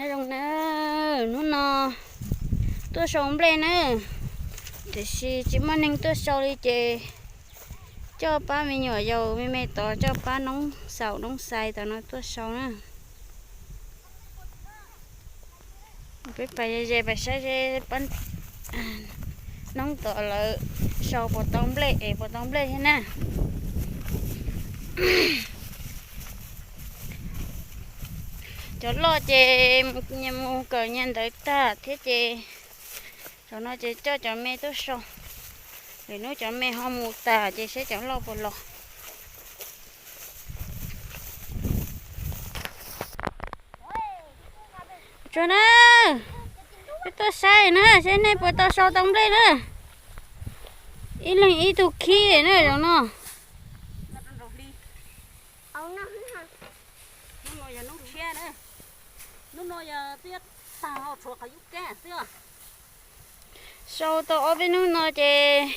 Nyob zoo na, hnub no tuaj sau nplej na, tiam sis tsis muaj neeg tuaj sau li ces coj pab me nyuam yaus me me tod, coj pab noob xaum noob xais tom no tuaj sau na. Peb pais ze pais saib seb pab noob tod lawv sau puas tau nplej, es puas tau nplej thiab na. Cov loj ces nyias mus kawm nyias ntawv tag thiab ces cov no ces coj cov me tuaj sau. Lwm hnub cov me ho mus tas ces seb cov loj puas los. Tsuag na, peb tuaj saib na, seb nej puas tau sau tau nplej na. Ib leeg ib tug khib na zaum no. Sau tau ob peb hnub no ces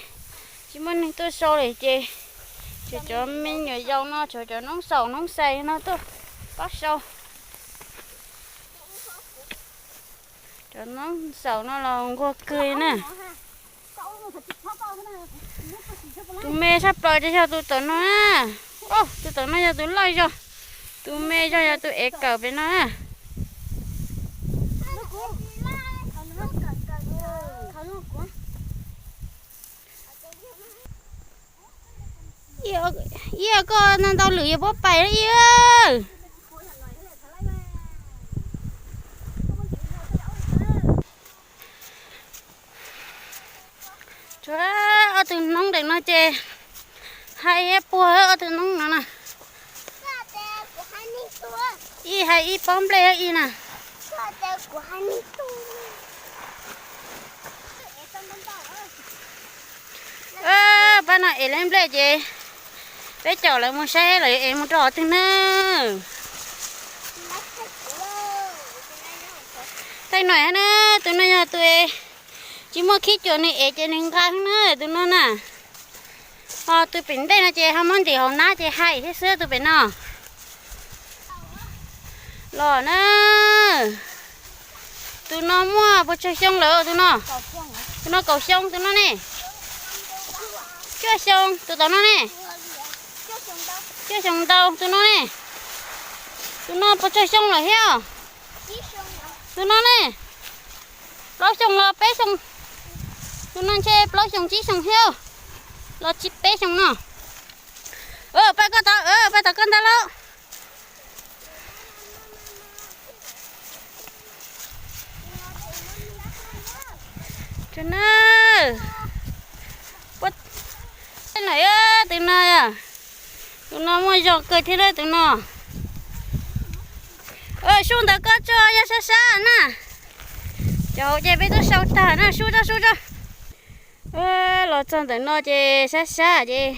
tsis muaj neeg tuaj sau lawm ces tshuav cov me nyuam yaus no, tshuav cov noob xaum noob xais no tuaj pab sau. Cov noob xaum no los nquag kawg na. Tus me tshaj plaws ces yog tus tom no na. Tus tom no yog tus loj zog, tus me zog yog tus ev kawm pem no na. Ib, koj ntau ntau lwm yuav puab pais ib. Tsuav ob tug noob ntawm no ces hais puag ob tug noob no na. Ib hais ib pob nplej ib na. Pab no ev lawv nplej ces peb caum lawv mus saib lawv ev mus rau qhov twg na. Tej no na, tus no yog tus tsis muaj khib cuam nws ev ces nws nqa na tus no na. Ho tus pem ntej no ces ho muab ntim hauv nab ces hais thiab xwb tus pem no. Los na. Tus no muaj puas tsawg xyoo lawm tus no? Tus no kaum xyoo, tus no ne? Cuaj xyoo, tus tom no ne? Cuaj xyoo ntau, tus no ne? Tus no puas tsawg xyoo lawm thiab? Tus no ne? Plaub xyoo los peb xyoo. Tus no ntshe plaub xyoo tsib xyoo thiab, los tsis peb xyoo no. Pab koj tod, pab tom koj ntag lauj. Tus no, tus no, tus no muaj zog kawg thiab tus no. Sub ntawm koj tso yog sab sab na. Cov hauv ces peb twb sau tag na, sub tso, sub tso. Los txog ntawm no ces sab sab ces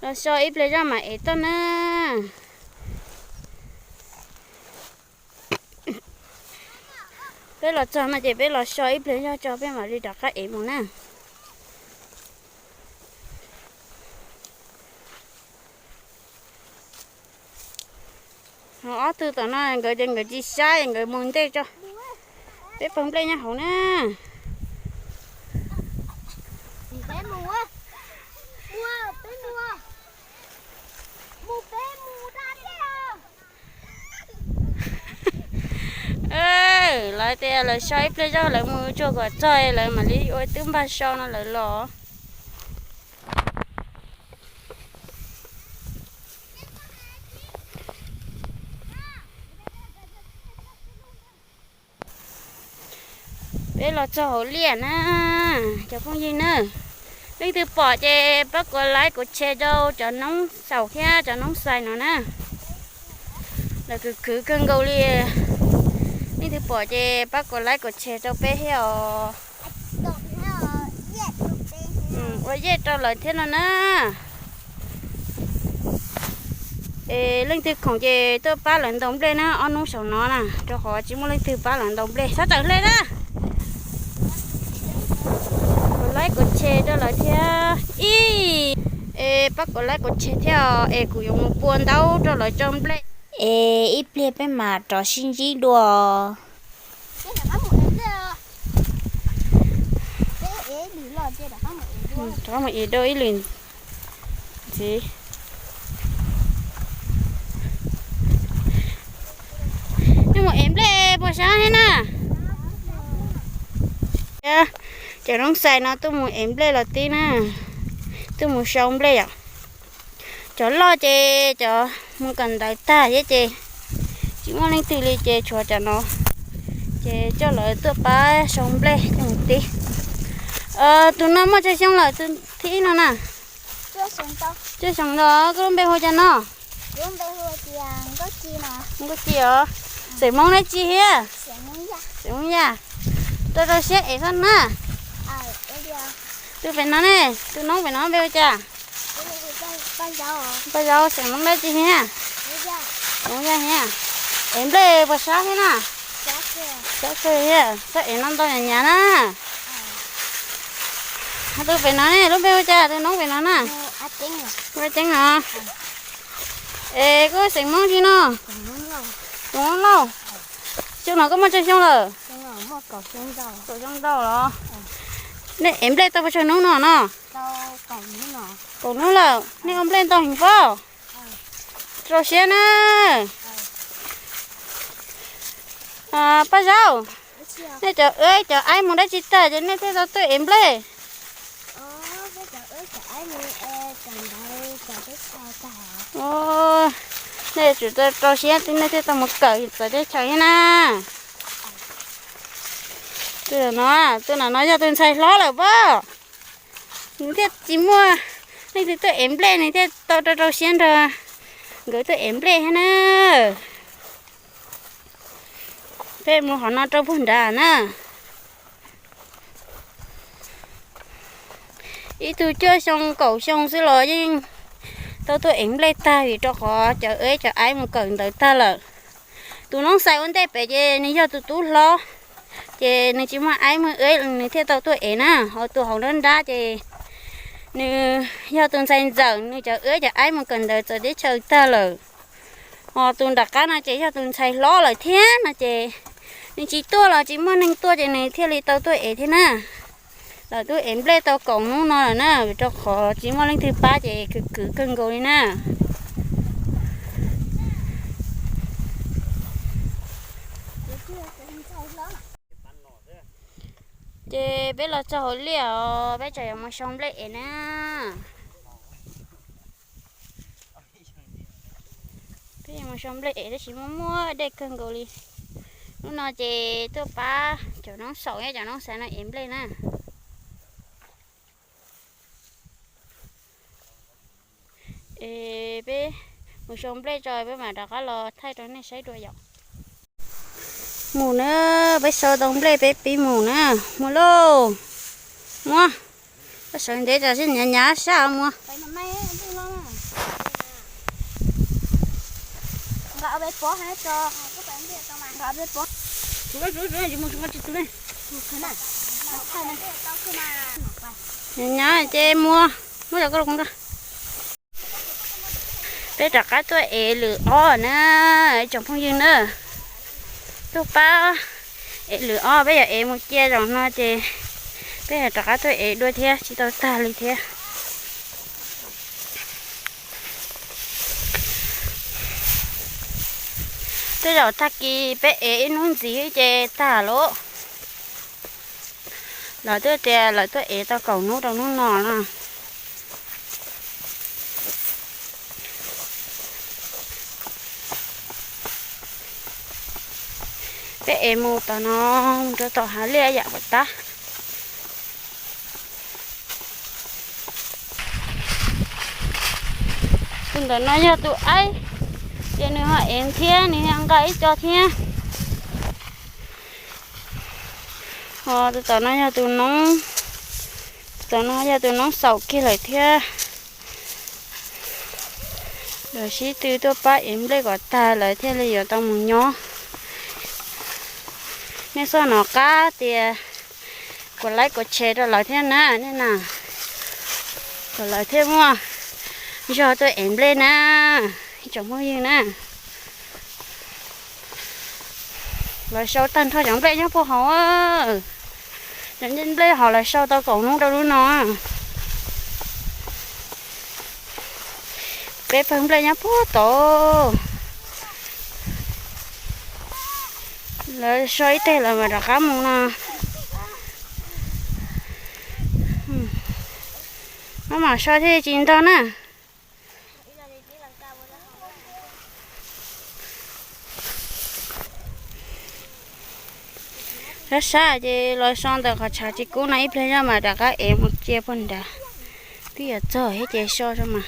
los so ib pliag zoj mam ev toj na. Peb los txog no ces peb los so ib pliag zoj tso peb mam li rov qab ev mus na. Ho ob tug tom no nkawd ces nkawd tsis saib, nkawd mus ntej tso. Peb pawg nplej nyob hauv na. Lawv tias lawv so ib pliag zog lawv mus tsuag kom txog lawv mam li ua twb npag so no lawv los. Peb los txog hauv liaj na, cov phooj ywg na. Leej twg pom ces pab kuv like kuv share rau cov noob xaum thiab cov noob xais no na. Lawv khwv khwv kawg nkaus li. Leej twg pom ces pab kuv like kuv share rau peb thiab os. Ua yej rau lawv thiab no na. Es leej twg khoom ces tuaj pab lawv ntaus nplej na, ob hnub saum no na, rau qhov tsis muaj leej twg pab lawv ntaus nplej, txhob txawm hle na. Kuv like kuv share rau lawv thiab ib, es pab kuv like kuv share thiab os, es kuv yuav mus pua ntaub rau lawv tso nplej es ib pliag peb mam rov sib ntsib dua. Rov mus ev dua ib lwm ntxiv. Nej mus ev nplej puas sab thiab na? Cov noob xais no tuaj mus ev nplej los tib na, tuaj mus sau nplej yom. Cov loj ces cov mus kawm ntawv tag thiab ces tsis muaj leej twg li ces tshuav cov no, ces coj lawv tuaj pab sau nplej coj mus tib. Tus no muaj tsawg xyoo lawm, tus thib ib no na? Tsawg xyoo ntawd. Koj lub npe hu cas no? Nkauj Ci os. Xeem Hmoob dab tsi thiab? Xeem Hmoob Yaj. Rau rau siab ev xwb na. Tus pem no ne, tus noob pem no npe hu cas? Paj Zaub. Xeem Hmoob dab tsi thiab? Xeem Hmoob Yaj thiab. Ev nplej puas sab thiab na? Sab kawg thiab, sab ev no ntau nyav nyav na. Tus pem no ne, lub npe hu cas tus noob pem no na? Lub Ceeb os. Es koj xeem Hmoob tsi no? Tus Hmoob Lauj. Xyoo no koj muaj tsawg xyoo lawm? Kaum xyoo ntau los? Nej ev nplej tau puas tsawg hnub no no? Kaum hnub lawm, nej ua nplej ntau heev pob. Rau siab na. Paj Zaub, nej cov wb cov aib mus dab tsi tag ces nej thiaj tau tuaj ev nplej? Nej tsum rau siab nej thiaj tau mus kawm txawv teb chaws thiab na. Tus no, tus no yog tus ntxhais hlob lawm pob. Nws thiaj tsis muaj leej twg tuaj ev nplej, nws thiaj tau rau rau siab nrog nkawd tuaj ev nplej thiab na. Peb mus qhov no rau puag nrad na. Ib tug cuaj xyoo kaum xyoo xwb los yeej tau tuaj ev nplej tag vim rau qhov cov wb cov aib mus kawm ntawv tag lawm. Tus noob xais ua ntej pem ces nws yog tus tub hlob, ces nws tsis muaj aib muaj wb nws thiaj tau tuaj ev na. Ho tus hauv nruab nrab ces nws yog tus ntxhais ntxawm, nws cov wb cov aib mus kawm ntawv txawv teb chaws tag lawm. Ho tus nram qab no ces yog tus ntxhais hlob lawm thiab no ces nws tsis tuaj los tsis muaj neeg tuaj ces nws thiaj li tau tuaj ev thiab na. Lawv twb ev nplej tau kaum hnub no lawm na, vim rau qhov tsis muaj leej twg pab ces khwv khwv kawg nkaus li na. Ces peb los txog hauv liaj os, peb tsam yuav mus sau nplej ev na. Peb yuav mus sau nplej ev tab sis muaj muaj dej kawg nkaus li. Hnub no ces tuaj pab cov noob xaus thiab cov noob xaiv no ev nplej na. Es peb mus sau nplej tso peb mam rov qab los thaij rau nej saib dua yom. Mus na, peb sau tau nplej peb pib mus na. Mus lauj. Muab. Koj sawv ntev tsam sib nyav nyav sab muab. Nyav nyav ces muab, muab cov koj los ua. Peb rov qab tuaj ev lwm ob na, tsoom phooj ywg na. Tuaj pab ev lwm ob, peb yog ev mus cia zaum no ces peb yog rov qab tuaj ev dua thiab tsis tau tag li thiab. Tej zaum tag kis peb ev ib hnub ntxiv ces tag lauj. Lawv twb tias lawv tuaj ev tau kaum hnub rau hnub no na. Peb ev mus tom no, mus rau tom hav liaj yam puas tab. Tus ntawm no yog tus aib, ces nws ho ev thiab, nws ho nqa ib co thiab. Ho tus tom no yog tus noob, tus tom no yog tus noob xaus kiag lawm thiab. Lawv sib tw tuaj pab ev nplej kom tag lawv thiaj li yuav tau mus nyob. Nej txhob hnov qab tias kuv laib kuv tshe rau lawv thiab na, nej na, kom lawv thiaj muaj zog tuaj ev nplej na, ib tsoom phooj ywg na. Lawv sau tag nrho cov nplej nyob puag hauv. Cov nplej hauv lawv sau tau kaum hnub rau hnub no. Peb pawg nplej nyob puag tod. Lawv sau ib teg lawv mam rov qab mus no. Maj mam sau thiaj tsis ntog na. Sab sab ces los so ntawm qhov tshav tsis kub no ib pliag zoj mas rov qab ev mus cia puag nrad. Twb yuav txog thiab ces so zog mas.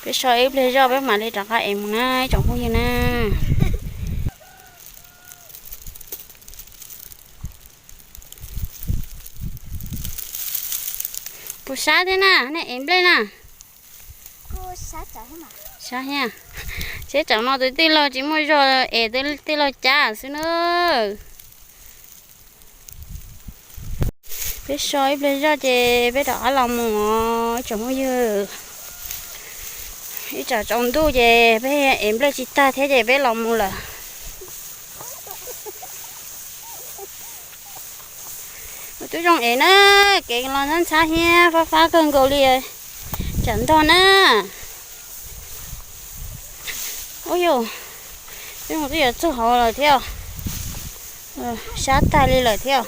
Peb so ib pliag zoj peb mam li rov qab ev mus na ib tsoom phooj ywg na. Puas sab thiab na, nej ev nplej na? Sab thiab. Seb tsam no tus tij laug tsis muaj zog es tus tij laug cab xwb na. Peb so ib pliag zoj ces peb rov qab los mus os ib tsoom phooj ywg. Ib tsam tsaus ntuj ces peb ev nplej tsis tag thiab ces peb los mus lawm. Twb zoo ev na, kev los ntxhab ntxhab thiab fab fab kawg nkaus li. Tsam ntog na. Ub yus, twb mus twb yuav txog hauv lawm thiab. Sab tag li lawm thiab.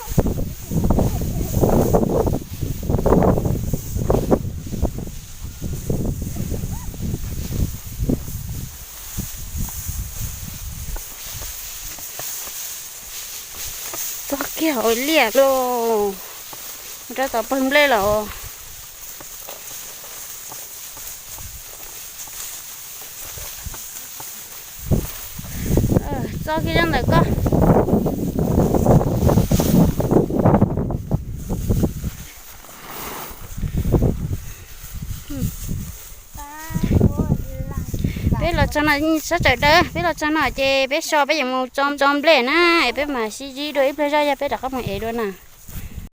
Txog kiag hauv liaj lauj, mus rau tom pawg nplej lawm. Txog kiag zoj ntawm koj. Peb los txog no, sab tsawm dawb, peb los txog no ces peb so peb yuav mus tso nplej na, es peb mam sib zib dua ib pliag zoj yog peb rov qab mus ev dua na.